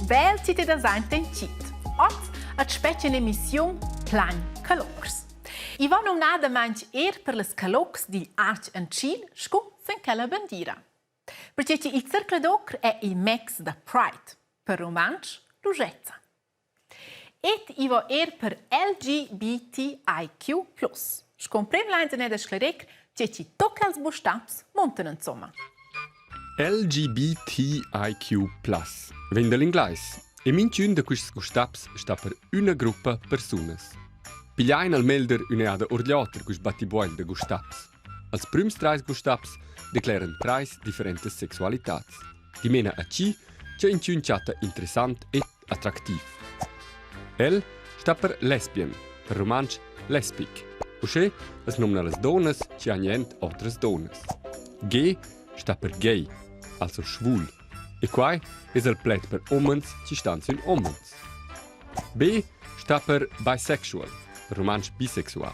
Bel ti te da sainten chit. Oz at spetga un'emissiun plan calocs. I va numnadamaing er per las calocs digl arch en tschil scu sen quella bandiera. Perche chi il zercladoc è il mex da Pride, per rumantsch Lugezza. Ed i va er per LGBTIQ+. Scumprem lainsa da sclerir tge chi tocca als bustabs muntan insomma. LGBTIQ+ vegn da l'inglais e minchün da quists bustabs sta per üna gruppa persunas. Pigliain al melder ün'eada ordlioter quist battibuogl da bustabs. Als prüms trais bustabs decleran trais differentas sexualitats. Dimena a chi cha inchün chatta interessant e attractiv. El sta per lesbian, per rumantsch lesbic. Uschè as nomna las donnas chi han jent otras donnas. G sta per gay, also schwul. E quai es il pled per homens chi stan sün homens. B sta per bisexual, per rumantsch bisexual.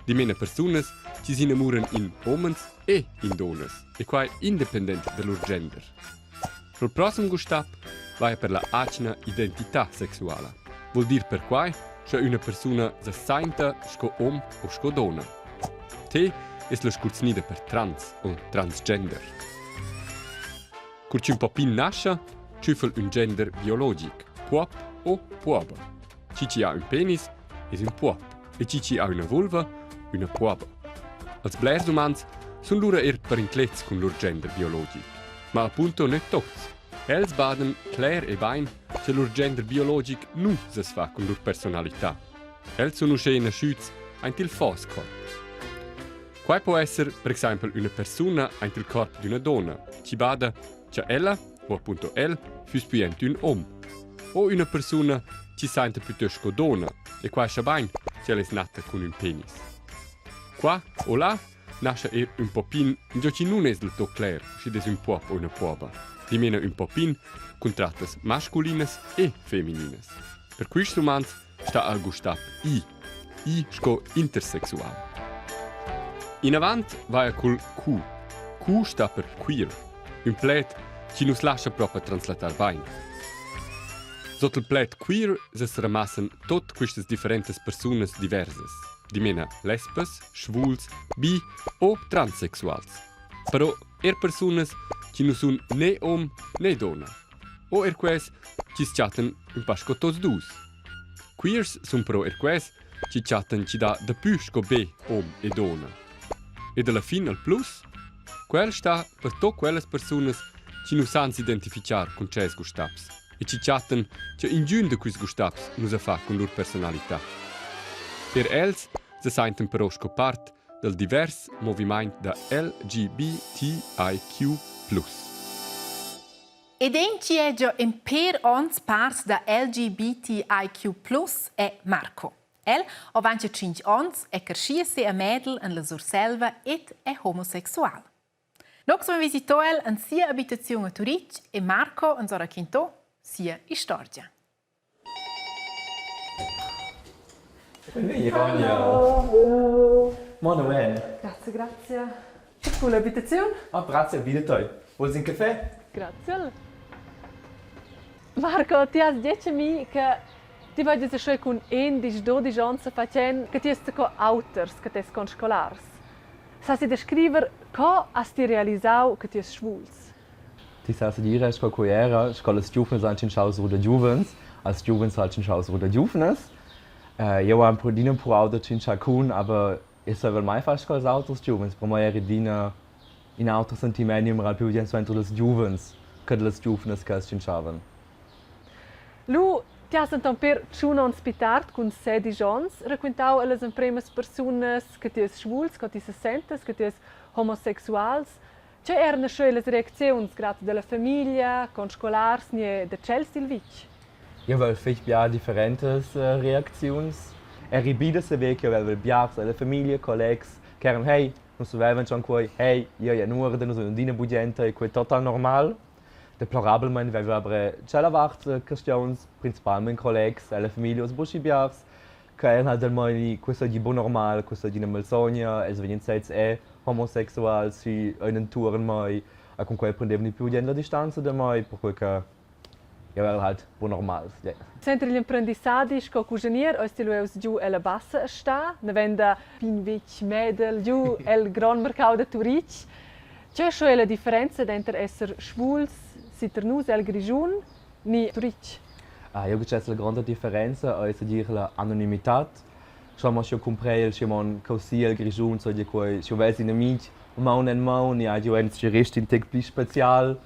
Dimena persunas chi s'inamuran in homens e in donnas, e quai independent da lur gender. Pro'l prossem gustab vaja per la atgna identità sexuala. Voul dir perquai cha üna persuna sa sainta sco hom o sco donna. T es la scurznida per trans o transgender. Cur ch'ün poppin nascha, tschüffa'l ün gender biologic, puob o puoba. Chi chi ha ün penis es ün puob e chi chi ha üna vulva, üna puoba. Als blers umans sun lura eir parinclets cun lur gender biologic. Ma appunto ne tots. Els badan cler e bain che lur gender biologic nu s'asfa cun lur personalità. Els sun uschè naschüts aint il fos corp. Quai po esser per exaimpel üna persuna aint il corp d'üna donna chi bada cha ella, o appunto el, füss pü jent ün hom. O üna persuna chi sainta plütöst sco donna e quai schabain ch'ella es nata cun ün penis. Qua o là nascha eir ün popin ingio chi nun es del tot cler schi'd es ün puob o üna puoba, dimena ün popin cun trattas masculinas e femininas. Per quists umans sta al Gustab I, I sco intersexual. Inavant vaja cul Q. Q sta per queer, ün pled chi nu's lascha propa translatar bain. Sot il pled queer s'es ramassan tot quistas differentas persunas diversas, dimena lesbas, schwuls, bi o transsexuals. Però er persunas chi nu sun ne hom ne donna. O er quels chi s-chattan ün pa sco tots dus. Queers sun però er quels chi chattan chi dà dapü sco be hom e donna. Ed alla fin al plus? Quel sta per tot quellas persunas chi nu san s'identifichar cun tschels gustabs e chi chattan cha ingün da quists gustabs nu sa fa cun lur personalità. Per els se saintan però sco part dal divers movimaint da LGBTIQ+. Ed in chi è giò in pêr ons part da LGBTIQ+ è Marco. El ho 25 ons, è creschì si a Medel en la Surselva ed è homosexual. Nox vain visitò el en sia abitaziun a Turitg e Marco ans ho raquintò sia istorgia. Hallo. Manuel. Grazie, grazie. Cool abitaziun. Ah, grazie, wieder toi. Vuls in caffè? Grazie. Marco, ti has detg a mi che ti vegis a scher cun 11, 12 onns a facen che ti es co auters che tes conscolars. Sas ti descriver co has ti realisau che ti es schwuls? Ti sas dir sco quei era, sco las giuvnas han tschintschau sur da giuvens, als giuvens han tschintschau sur da giuvnas. Jeu hai adina empruau da tschintschar cun, aber jeu savevel mai far sco ils auters giuvens. Per mei eri adina in auter sentiment, jeu era più suenter ils giuvens che dallas giuvnas che els tschintschavan. Lu ti has denton pér tschun onns pli tard cun sedisch onns raquintau allas empremas persunas che ti es schwuls, co ti sesentas, che ti es homosexuals. Tgei eran aschia las reacziuns grad dalla famiglia, conscolars ni da tschels dil vitg? Jeu vevel fetg bia differentas reacziuns. Eri bi da saver ch'jeu vevel biars ella famiglia, collegs ch'eran hey, nus savevan schon quei, hey, jeu hai en uorden, nus vevan adina bugenta e quei total normal. Deplorabelmein veva aber tschella vart carstgauns, principalmein collegs ella famiglia, oz buc schi biars, che eran halt almeini quei seigi buc normal, quei seigi ina malsogna, els vegnan sezs è homosexuals si ein entuorn mei e cun quei prendevan i più bugen la distanza da mei, perquei che. Jeu erel halt buc normals, yeah. Suenter igl emprendissadi sco cuschinier eis ti lu ius giu ella Bassa a star, naven da pign vitg Medel giu el grond marcau da Turitg. Tgei ei la differenza denter esser schwuls si ter nus el Grischun ni Turitg? Ah, jeu gest la gronda differenza ei segir la anonimitad. Schon mo sch'jeu cumprel, sche mon cheu si el Grischun, seigi quei, sch'jeu vess in amitg maun en maun, ni hai giu en in tec pli special.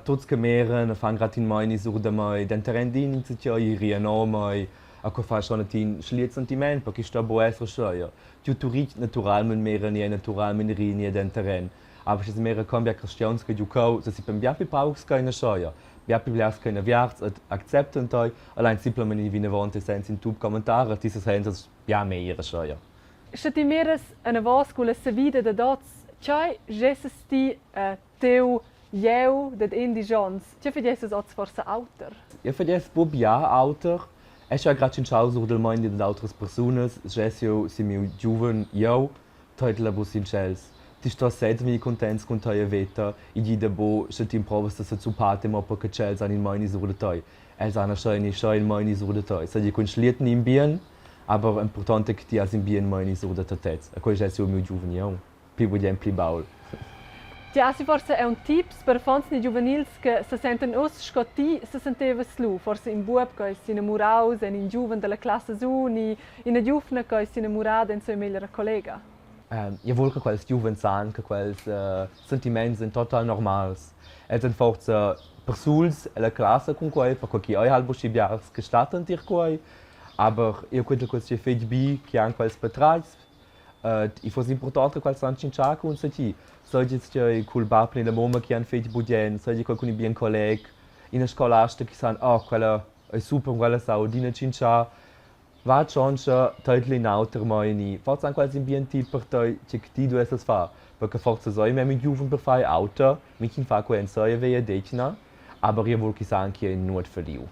Tuts che miran e fan grad in meini sur da mei, denteren din enzatgei, rian o mei, a quei fa schon in schliet sentiment, perché sto buc esser aschia. Giu Turitg naturalmein miran e naturalmein rin e denteren. Aber sche mira con bia cristians che giu cheu, se si pen bia pli paucs che in aschia, bia pli blers che in aviarts ed acceptan tei, allein simplamain ir vinavon senza in tup commentar, ti sesents bia meglier aschia. Sche ti miras anavos culla savida dad oz, tgei gessas ti a Teu jeu dad endisch onns, tge fagessas oz forsa auter? Jeu fagess buc bia auter. Ei scha grad tschintschau sur dil meini dad autras persunas, schess jeu sin miu giuven jeu, teidla buc sin tschels. Ti stos sez vegnir cuntents cun teia veta e gida buc sche ti emprovas da sezuppar mo per che tschels han in meini sur da tei. Els han aschia ni aschia in meini sur da tei. Seigi cun schliet ni in bien, aber impurtont è che ti has in bien meini sur da tetez. E quei schess jeu miu giuven jeu. pli bugen pli baul. Ti has forsa aunc tips per affons ni giuvenils che sesentan uss sco ti sesentevas lu? Forsa in buob che ei s'inamuraus en in giuven dalla classa su ni ina giuvna che ei s'inamurada en sia megliera collega? Jeu vul che quels giuvens san che quels sentiments ein total normals. Els ein forsa persuls ella classa cun quei, perquei ch'ei halt buc schi biars che stattan tier quei. Aber jeu quentel quels gie fetg bi che han quels patratgs I fuss impurtont che quels san tschintschar cun zatgi. Seigi tgei cul bab ni la mumma che han fetg bugen, seigi quei cun in bien colleg, ina scolasta che san, oh quella ei super, quella sa adina tschintschar. Va tschontscha, teidla in auter meini. Forsa han quels in bien tip per tei, tgei che ti duessas far. Perché forsa sei memia giuven per far auter, mintgin fa quei en sia vegliadetgna, aber jeu vul che sa anche ei nuot falliu.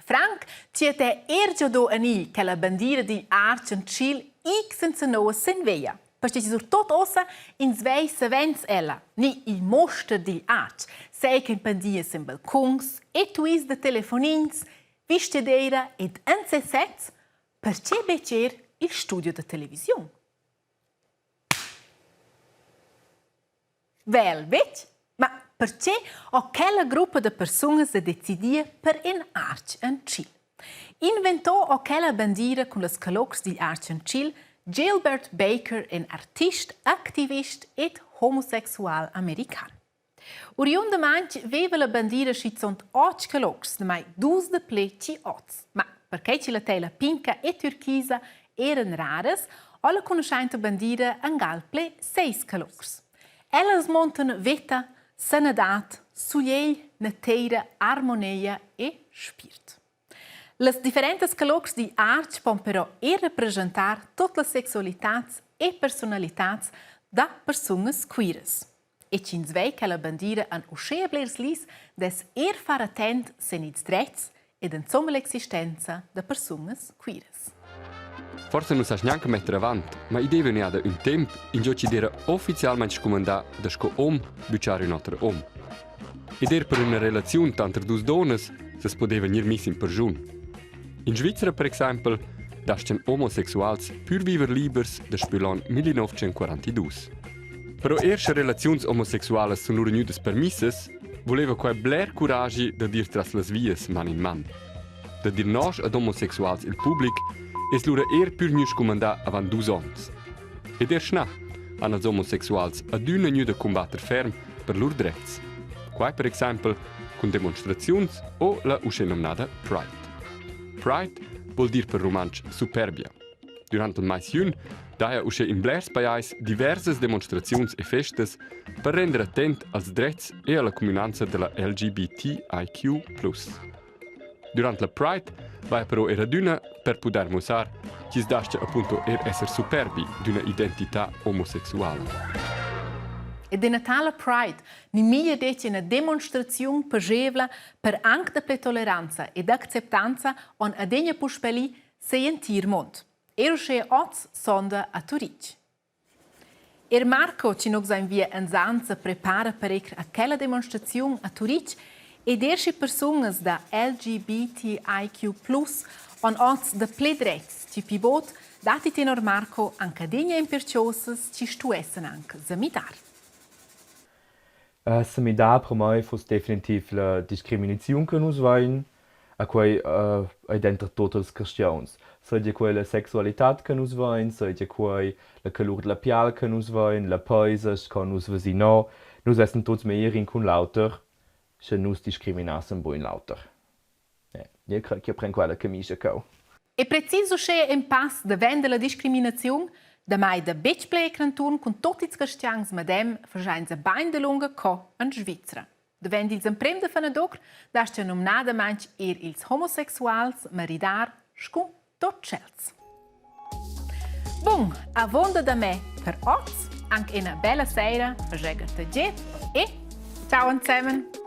Franc, ti te er già do en il che la bandiera digl arch en tschil ic senza noua sen veia. Perche surtot ossa ins vei savens ella, ni il moster digl arch, sei che pendia sen balcons, etuis da telefonins, vistedeira ed en sesez, perche betg er il studio da televisiun. Vel betg? Ma perche ho quella gruppa da persunas da decidir per ün arch en tschil? Inventò ho quella bandiera cun las calocs digl arch en tschil Gilbert Baker, ün artist, activist ed homosexual american. Uriundamaing veva la bandiera schizunt otg calocs, damai dus daplè chi oz. Ma perquai chi la tela pinca e türchisa eran raras, ho la cunuschainta bandiera angal ple seis calocs. Ellas montan veta, sanadad, sulegl, nateira, armonia e spiert. Las differentas calocs digl arch pon però er representar tot las sexualitads e personalitads da persunas queeras. E ch'ins vei che la bandiera han uschea blers lis dess er far attent sen ils drets ed insomma l'existenza da persunas queeras. Forsa nu sast gnanca metter avant, ma i deva ün'eada ün temp ingio chi d'eira ufficialmaing scumandà da sco hom bütschar ün oter hom. Ed eir per üna relaziun tanter duos duonnas s'as pudeva gnir miss in perschun. In Svizra per exaimpel das-chan omosexuals pür viver libers daspö l'on 1942. Però eir scha relaziuns omosexualas sun lura gnüdas permissas, voleva quai bler curagi dad ir tras las vias man in man. Da dir nosch ad omosexuals il public es lura eir pür gnü scumandà avant dus ons. Ed eir schna han els omosexuals adüna gnü da cumbatter ferm per lur drets. Quai per exaimpel cun demonstraziuns o la uschenumnada Pride. Pride vuol dir per rumantsch superbia. Durant il mais jun daja uschè in blers pajais diversas demonstraziuns e festas per render attent als drets e alla cuminanza della LGBTIQ+. Durant la Pride vaja però er adüna per pudair mussar chi's das-cha appunto eir esser superbi d'üna identità omosexuala. Ed ina tala Pride ni meglier detg ina demonstraziun pagevla per anc dapli toleranza ed acceptanza on adegna puspè lì sei entir mond. Er uschè oz sonda a Turitg. Er Marco, chi nu via in Sanza, prepara per ir a quella demonstraziun a Turitg. Ed er sche persunas da LGBTIQ+ han oz dapli dretgs che pli bod, datti tenor Marco anc adina imperciosas che stuessan anc sa midar. Uh, semidar per mei fuss definitiv la discriminaziun che nus vein, a quei uh, ei denter tut ils carstgauns. Seigi quei la sexualitad che nus vein, seigi quei la colur della pial che nus vein, la peisa sco nus vesin no, nus essen tuts meglier in cun l'auter, sche nus discriminassen buc in l'auter. Io crei ch'jeu prend quella camischa cheu. E precis uschè in pass davent da la discriminaziun, damai da betg ple cranturn cun tot ils cristians medem faschainsa bain dalunga co en Svizra. Davent ils emprem da fanadur dastga numnadamain er ils homosexuals maridar scu tot tschels. Bun, avonda da me per oz, anc ina bella sera, faschega tge e ciao insemen!